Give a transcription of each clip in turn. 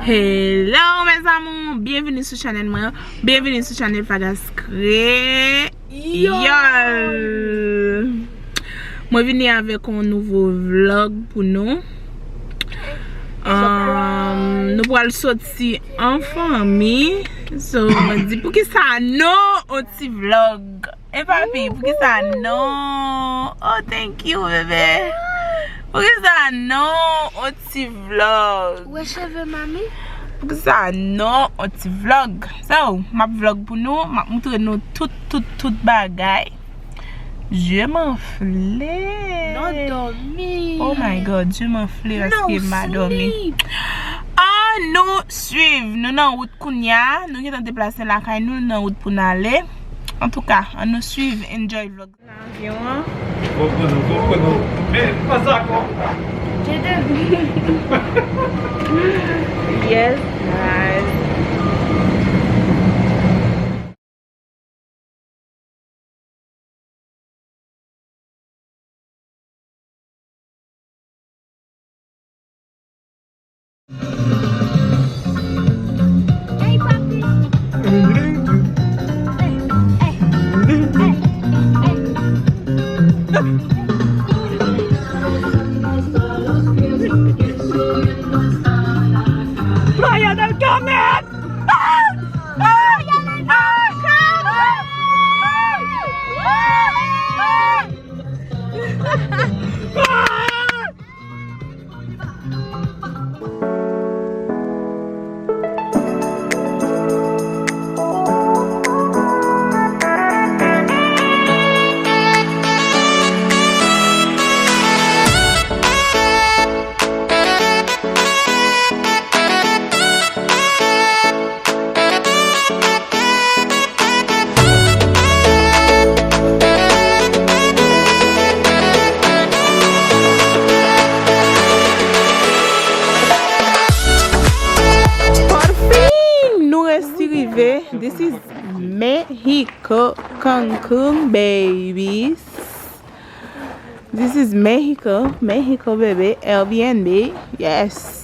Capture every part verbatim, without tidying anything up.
Hello mes amours, byenvini sou chanèl mwen, byenvini sou chanèl Fagas Kreyòl. Mwen vini avèk yon nouvo vlog pou nou. Um, nou pral soti an fanmi. So, mwen di poukisa non yon ti vlog. E papi, poukisa non? Oh, thank you, bebe. Poukisa non yon ti vlog? Wè cheve mami? Poukisa non yon ti vlog? So, m ap vlog pou nou, m ap moutre nou tout, tout, tout bagay. Je m'enfle. Non dòmi. Oh my God, je m'enfle paske m a dòmi. An nou swiv. Nou nan wout kounya. Nou gentan deplase lakay nou, nou nan wout pou n ale. Antouka, an nou swiv, enjoy vlog. Nan avyon an. Bon, bon, bon, bon, bon. Men, pa sa ankò. Jaden. Yes, guys. Playa del Carmen! Parfin, nou resi rive. This is Mexico, Cancun, babies. This is Mexico, Mexico, baby. Airbnb, yes.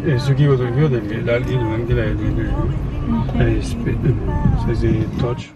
E sou ki kote, ki kote l ye? La, li menm ki la, li, li, li. Ok. E, spe-, se, se touch.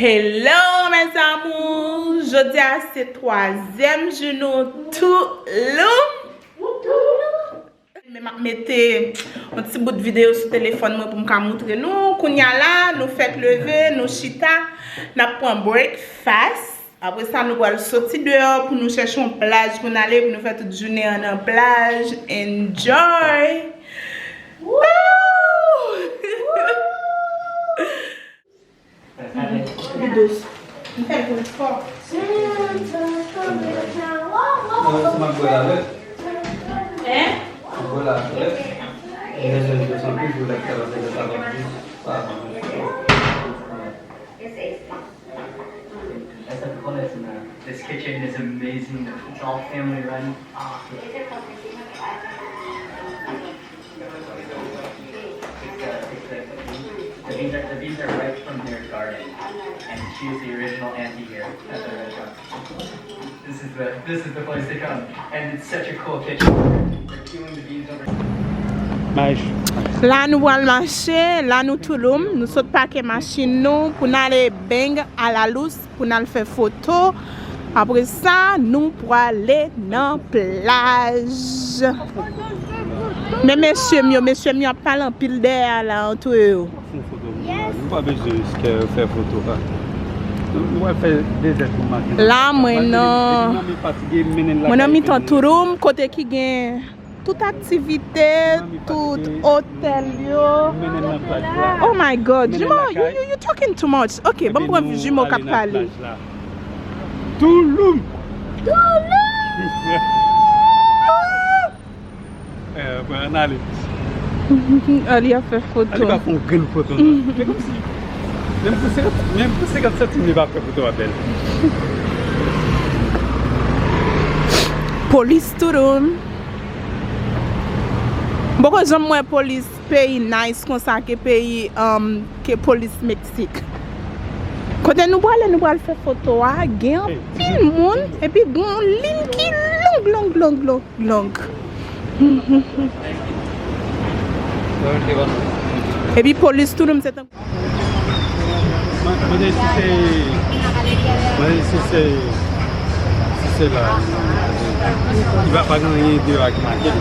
Hello mes amours! Jodi a se twazyèm jou nou Tulum. Men m ap mete yon ti bout videyo sou telefòn mwen pou m ka moutre nou. Kounye a la, nou fèk leve, nou chita, n ap pran breakfast. Apre sa, nou pral soti deyò pou nou chèche yon plaj pou n ale, pou nou fè tout jounen an nan plaj. Enjoy! Woo! Li dous. M fè l pou l fò. Non, se m ap bwè l avè l. Hein? M ap bwè l avè l. Li bezwen dous anpil pou lè k ap fè sa va plis. Sa va plis. Essa cola is in there. This kitchen is amazing. It's all family run. Ah. It's, uh, it's the, the beans are, the beans are right from their garden. And she is the original auntie here at the restaurant. This is the, this is the place to come. And it's such a cool kitchen. They're peeling the beans over. Nice. La nou pral mache, la nou Tulum, nou sot pake machin nou pou n ale Bang a la Lous pou n al fè foto. Apre sa, nou prale nan plaj. Men mesye m yo, mesye m yo ap pale anpil dèyè a la antre yo. Fè yon foto, nou pa bezwen riske fè foto sa. Nou, nou pral fè dezè tou maten. La, mwen nan, mwen nan mitan Tulum, kote ki gen tout aktivite, tout otèl yo. Oh my God, Jimo, you, you, you talking too much. Ok, ban m pran Jimo k ap pale. Tulum! Tulum! Eh, bon, ann ale. Ali ap fè foto. Ali pa fè yon grenn foto, non. Men kòmsi, menm pou senkant, menm pou senkant santim, li pa fè foto a bèl. Polis Tulum. M poko janm wè polis peyi nice konsa ke peyi, um, ke polis Meksik. Kote nou prale, nou pral fè foto a, gen anpil moun, epi gen yon liy ki long, long, long, long, long. Epi polis Tulum se tan Mande si se, mande si se, si se la. Li pa, pa gen anyen deyò a ki make l.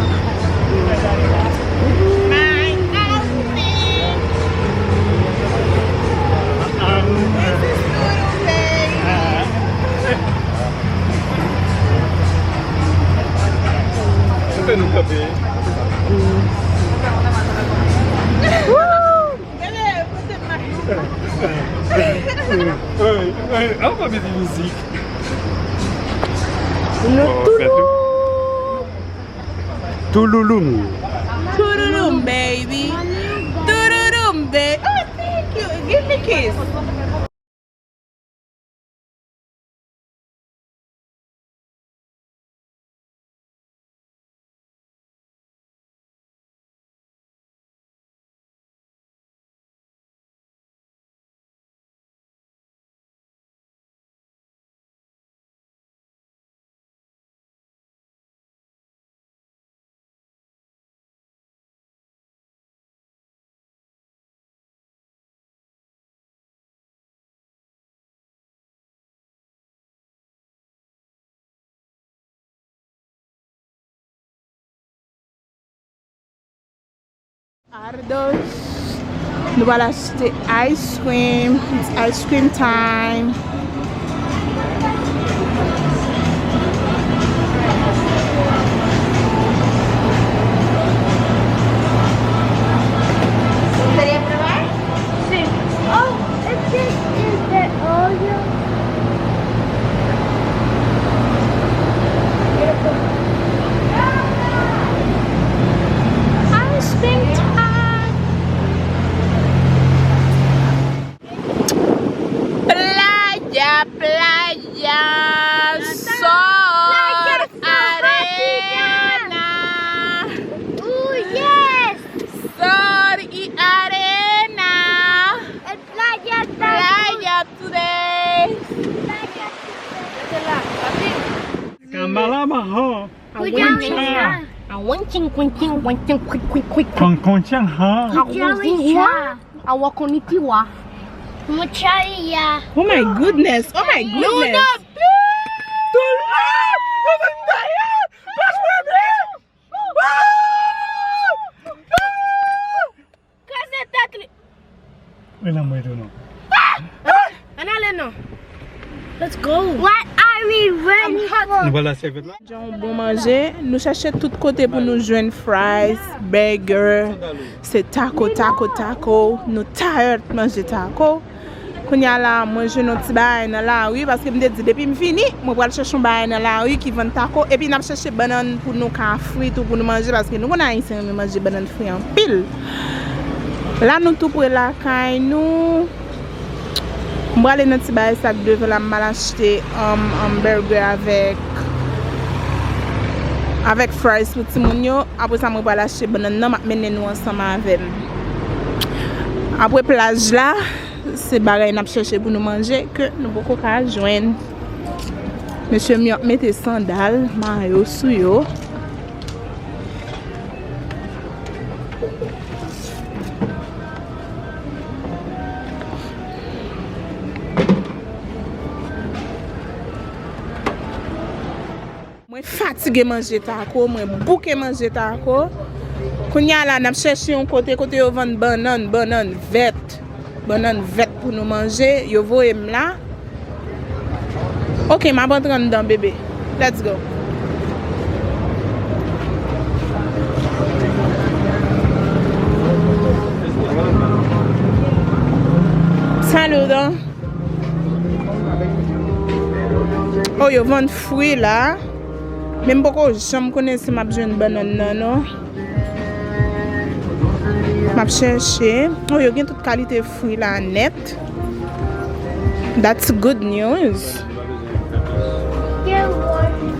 Kite nou kanpe. Bebe, kote m mache? Ey, ey, an pa mete mizik. Nou Tulum. Tululum. Tululum, baby. Tululum, baby. Oh, thank you. Give me kiss. Ardos. Nou pral achte ice cream. It's ice cream time. Sería probar? Sí. Oh, es que es de hoyo. Ice cream time. Playa, playa, sol, arena. Ooh, yes. Sol y arena. El playa está Playa today. Playa today. Kamala maho. Kuya. Awanching, kuinching, wanching, quick, quick, quick. Kon, konchang, ha. Awanching, ha. Awa konnichiwa. Muchariya. Oh my goodness. Oh my goodness. Kraze tèt li. Mwen nan mwen tou non. Ann ale non. Let's go. What are we waiting for? Nou pral la sèvyèt la. Jan yon bon manje, nou chèche tout kote pou nou jwenn fries, burger. Se taco, taco, taco. Nou tired manje taco. Kounye a la, mwen jwenn yon ti bagay nan lari, paske m te di depi m vini, mwen pral chèche yon bagay nan lari ki vann taco, epi n ap chèche bannann pou nou ka fri tou pou nou manje, paske nou konn Ayisyen renmen manje bannann fri anpil. La, nou tou pre lakay nou. M prale nan ti bagay sa k devan la, m al achte, um, um, burger avèk, avèk fries pou timoun yo. Apre sa, mwen pral achte bannann nan, m ap mennen nou ansanm avè m. Apre plaj la, se bagay n ap chèche pou nou manje ke nou poko ka jwenn. Mesye m yo ap mete sandal, mayo sou yo. Mwen fatige manje tako, mwen bouke manje tako. Kounye a la, n ap chèche yon kote, kote yo vann bannann, bannann vèt. Bannann vèt pou nou manje, yo voye m la. Ok, m ap antre anndan, bebe. Let's go. Saludo. Oh, yo vann fwi la. Men m poko janm konnen si m ap jwenn bannann nan, non. M ap chèche. Oh, yo gen tout kalite fwi la nèt. That's good news.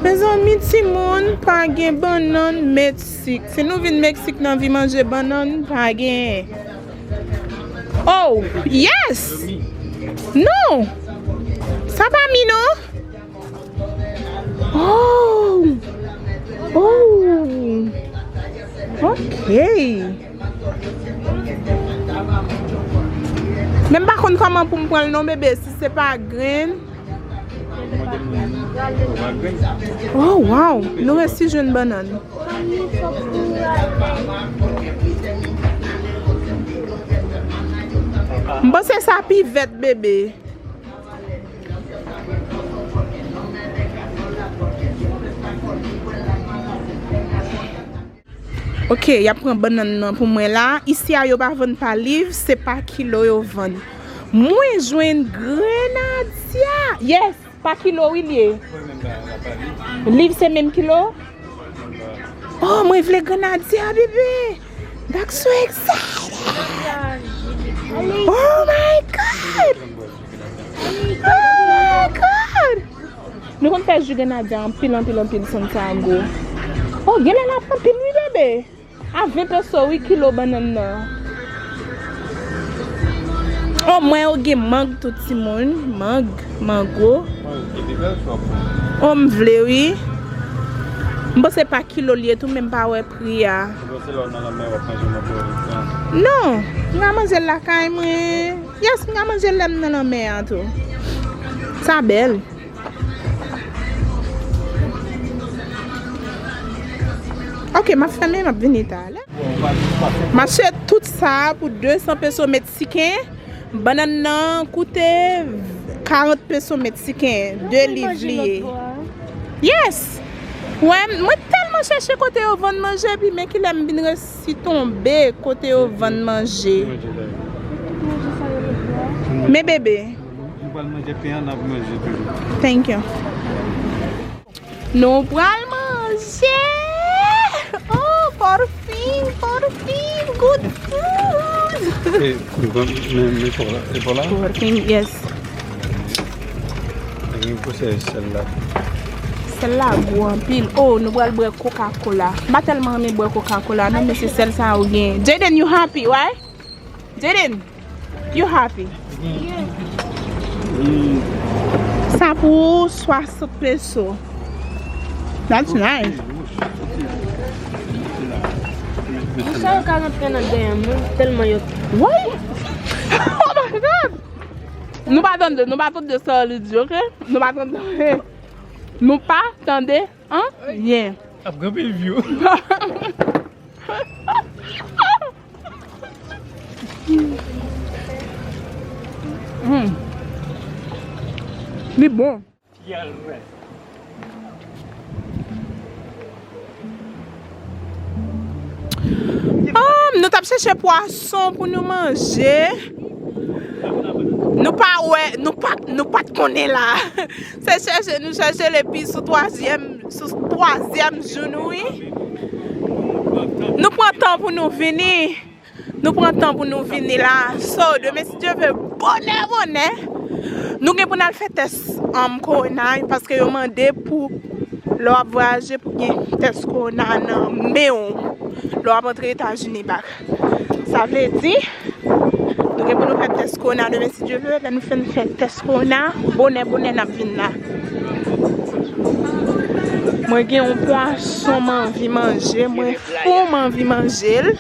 Mezanmi, timoun, pa gen bannann Meksik. Si nou vin Meksik, n anvi manje bannann, pa gen. Oh, yes! Non! Sa pa mi, non! Oh! Oh! Ok! Men m pa konn kòman pou m pran l non, bebe, si se pa grenn. Oh, wow! Nou resi jwenn bannann. M panse sa pi vèt, bebe. Ok, y ap pran bannann nan pou mwen la. Isi a, yo pa vann pa liv, se pa kilo yo vann. Mwen jwenn grenadya. Yes, pa kilo wi l ye. Liv se menm kilo? Oh, mwen vle grenadya, bebe. That's so excited. Oh my God. Oh my God. Nou konn fè ji grenadya anpil, anpil, anpil Santiago. Oh, genlè l ap anpil wi, bebe. A ven peso wi kilo bannann nan. Oh, mwen yo gen mang tou timoun. Mang, mango. Oh, m vle wi. M panse pa kilo l ye tou, men m pa wè pri a. Non, m ka manje l lakay mwen. Yes, m ka manje l lè m nan lanmè a tou. Sa bèl. Ok, m ap fèmen, m ap vini talè. M achte tout sa pou de san peso meksiken. Bannann nan koute karant peso meksiken. De liv li ye. Yes! Wè, mwen tèlman chèche kote yo vann manje, epi men kilè m vin resi tonbe kote yo vann manje. Men bebe. Nou pral manje pen an, n ap manje toujou. Thank you. Nou pral manje! Oh, por fin, por fin, good food! E, men, men, men, e pa la? Por fin, yes. Gen pou se sèl la. Sèl la gou anpil. Oh, nou pral bwè Coca-Cola. M pa tèlman renmen bwè Coca-Cola, non, men se sèl sa yo gen. Jaden, you happy, right? Jaden, you happy? Sa pou ou, swasant peso. That's nice. Mwen sa yo ka rantre nan dèyè m, wi, tèlman yo. Why? Oh my God! Nou pa tande, nou pa tande sa li di, ok? Nou pa tande. Nou pa tande anyen. Ap gen anpil view. Mm. Li bon. Um, nou t ap chèche pwason pou nou manje. Nou pa wè, nou pa, nou pa t konnen la. Se chèche, nou chèche l epi sou twazyèm, sou twazyèm jou nou, wi. Nou pran tan pou nou vini. Nou pran tan pou nou vini la. So, demen, si Dye vle, bonè, bonè, nou gen pou n al fè tès, um, kowona, paske yo mande pou lè w ap vwayaje pou gen tès kowona nan men w lè w ap antre Etazini bak. Sa vle di, nou gen pou nou fè tès kowona demen, si Dye vle, lè nou fin fè tès kowona, bonè, bonè, n ap vin la. Mwen gen yon pwason m anvi manje, mwen fou m anvi manje l.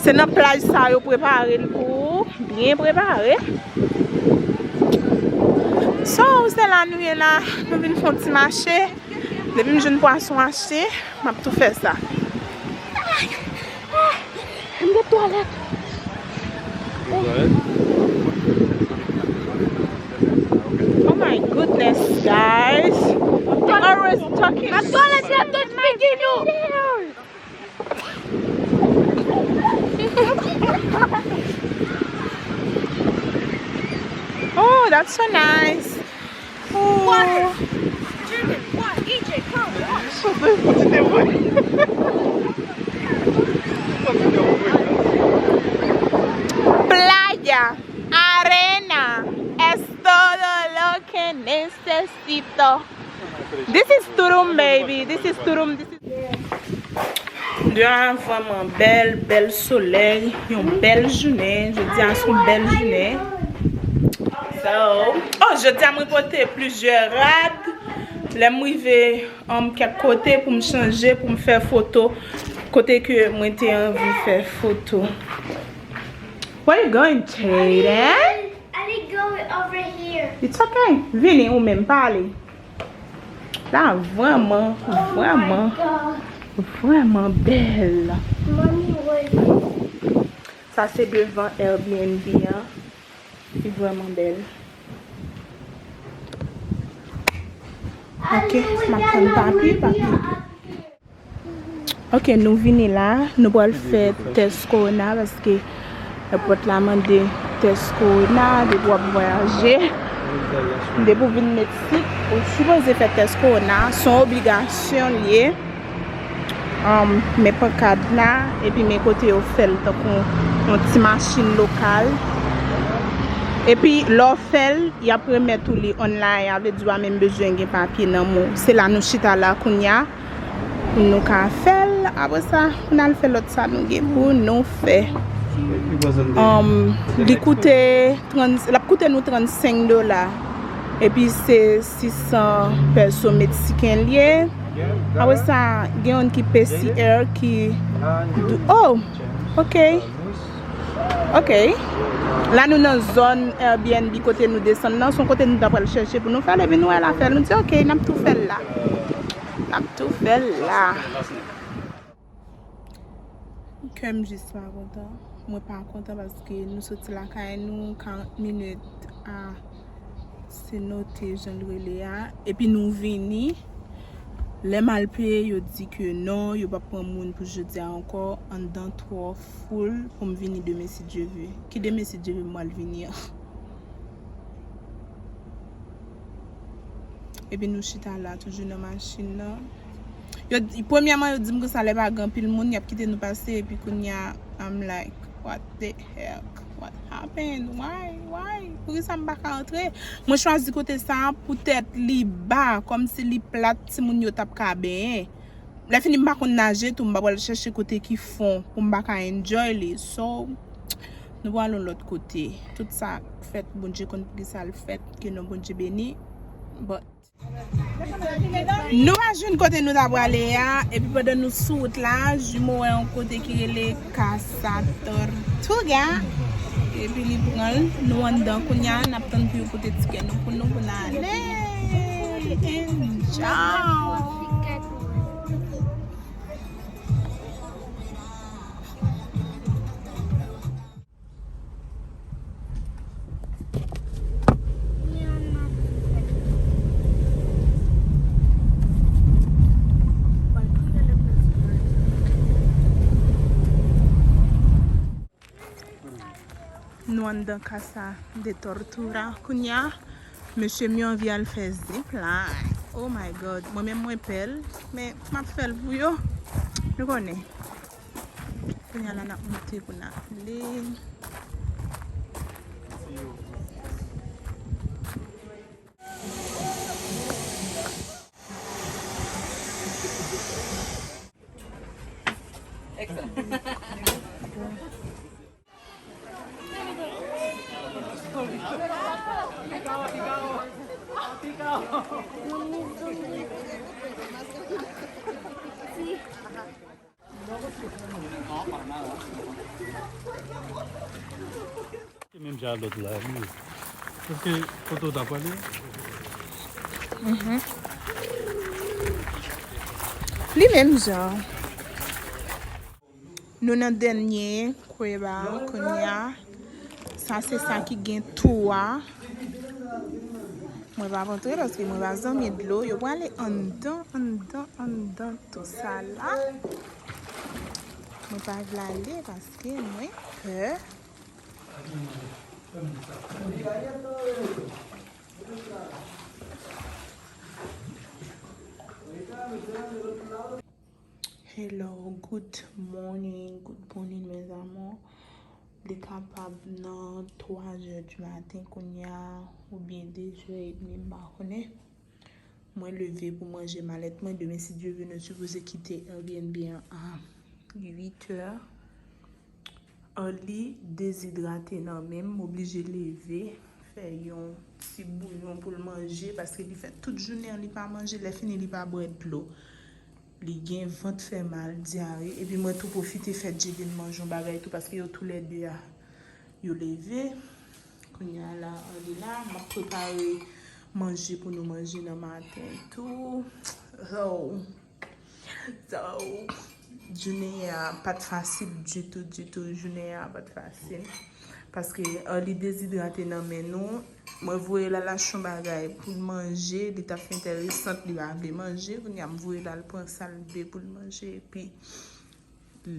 Se nan plaj sa yo prepare l pou ou, byen prepare. So, se la nou ye la, nou vin fè yon ti mache. Depi m jwenn pwason achte, m ap tou fè sa. M gen twalèt. Oh my goodness, guys. They always talking. My toilet is not speaking you. Oh, that's so nice. Oh. Water. Jimmy, what? E J, come, water. Playa, arena, es todo lo que necesito. This is Tulum, baby. This is Tulum. This is... Deyò a vrèman bèl, bèl solèy, yon bèl jounen. Jodi a se yon bèl jounen. So, oh, jodi a mwen pote plizyè rad. Lè m rive, um, kèk kote pou m chanje, pou m fè foto. Kote ke mwen te anvi fè foto. Where you going, Jaden? I didn't go over here. It's okay. Vini ou menm, pale. La vrèman, vrèman, vrèman bèl. Sa se devan Airbnb an. Li vrèman bèl. Ok, m ap tann papi, papi. Ok, nou vini la, nou pral fè tès kowona paske èpòt la mande tès kowona depi w ap vwayaje. Depi w vin Meksik, ou sipoze fè tès kowona, se yon obligasyon l ye. Um, men pankad la, epi men kote yo fè l tankou yon ti machin lokal. Epi lè w fè l, y ap remèt ou li online, sa vle di w pa menm bezwen gen papye nan men w. Se la nou chita la kounye a. Pou nou ka fè l, apre sa, pou n al fè lòt sa nou gen pou nou fè. Um, li koute trant, l ap koute nou trannsenk dola. Epi se sis san pèso meksiken l ye. Apre sa, gen youn ki P C R ki dou-, oh, ok. Ok. La nou nan zòn Airbnb kote nou desann nan. Se yon kote nou ta pral chèche pou nou fè l, epi nou wè l ap fè l. Nou di, ok, n ap tou fè l la. N ap tou fè l la. Kè m jis pa kontan. Mwen pa kontan paske nou soti lakay nou karant minit a Cenote, jan l rele a. Epi nou vini. Lè m al peye, yo di ke non, yo p ap pran moun pou jodi a ankò. Anndan twò foul pou m vini demen si Dye ve. Ki demen si Dye ve m pral vini an? Epi nou chita la, toujou nan machin nan. Yo, premyèman, yo di m konsa lè pa gen anpil moun, y ap kite nou pase, epi kounye a, I'm like, what the heck? What happened? Why? Why? Poukisa m pa ka antre? Mwen chwazi kote sa a poutèt li ba, kòmsi li plat, timoun yo t ap ka benyen. Lè fini, m pa konn naje tou, m pa pral chèche kote ki fon pou m pa ka enjoy li. So, nou pral yon lòt kote. Tout sa k fèt, Bondye konn poukisa l fèt, ke non Bondye beni. But, nou pa jwenn kote nou ta prale a, epi pandan nou sou wout la, Jumo wè yon kote ki rele Casa Tortuga. Epi li pran l, nou anndan kounye a, n ap tann pou yo pote tikè nou pou nou, pou n ale. Enjoy! Nou anndan Casa de Tortura kounye a. Mesye m yo anvi al fè zipline. Oh my God. Mwen menm mwen pè l, men m ap fè l pou yo. Nou konnen. Kounye a la n ap monte pou n ale. Menm jan lòt la, wi. Èske kote w ta prale? Mhm. Li menm jan. Nou nan dènye kweba kounye a. Sa se sa ki gen tou a. Mwen pa antre paske mwen pa zanmi dlo. Yo prale anndan, anndan, anndan tou sa la. Mwen pa vle ale paske mwen pè. Hello, good morning, good morning, mes amours. Li kapab nan twa zè di maten kounye a, oubyen de zè edmi, m pa konnen. Mwen leve pou m ranje malèt mwen. Demen, si Dye ve, nou sipoze kite Airbnb an a uit è. Arly dezidrate nan men m, m oblije leve, fè yon ti bouyon pou l manje, paske li fè tout jounen an li pa manje, lè fini li pa bwè dlo. Li gen vant fè mal, dyare, epi mwen tou pwofite fè Jaden manje yon bagay tou, paske yo toulède a, yo leve. Kounye a la, Arly la, m ap prepare manje pou nou manje nan maten tou. So, so, jounen an pa t fasil ditou, ditou. Jounen an pa t fasil. Paske, ah, li dezidrate nan men nou. Mwen voye l al achte yon bagay pou l manje. Li t ap fè entèresan, li pa vle manje. Kounye a, m voye l al pran sa l vle pou l manje. Epi,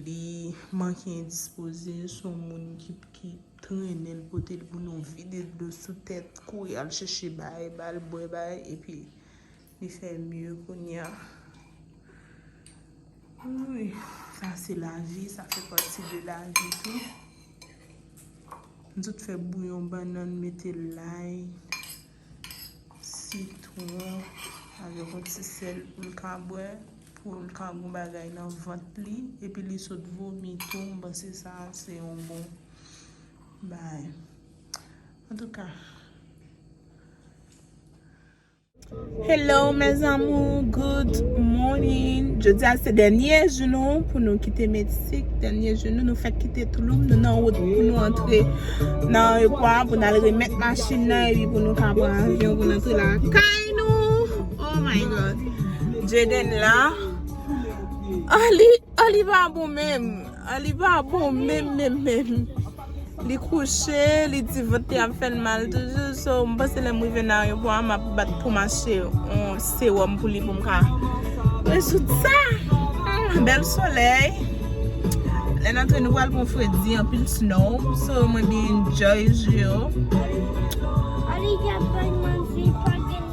li manke endispoze. Se yon moun ki, ki trennen l, pote l pou nou, vide dlo sou tèt, kouri al chèche bay, ba l bwè bay, epi li fè mye kounye a. Wi, sa se lavi, sa fè pati de lavi tou. M tout fè bouyon bannann, mete lay, sitwon, avèk yon ti sèl pou l ka bwè, pou l ka gon bagay nan vant li, epi li sot vomi tou, m panse sa se yon bon bagay. Antouka, hello, mes amours, good morning. Jodi a se dènye jou nou pou nou kite Meksik, dènye jou nou, nou fèk kite Tulum, nou nan wout pou nou antre nan ayewopò a pou n al remèt machin nan epi pou nou ka pran avyon pou n antre lakay nou. Oh my God. Jaden la. Arly, Arly pa bon menm. Ah, li pa bon menm, menm, menm. Li kouche, li di vant li ap fè l mal toujou. So, m panse lè m rive nan ayewopò a, m ap bat pou m achte yon sewòm pou li pou m ka rezoud sa. Hmm, bèl solèy. Lè n antre, nou pral pran fredi, anpil snow. So, mwen byen enjoy jou yo. Alija bay manje pa gen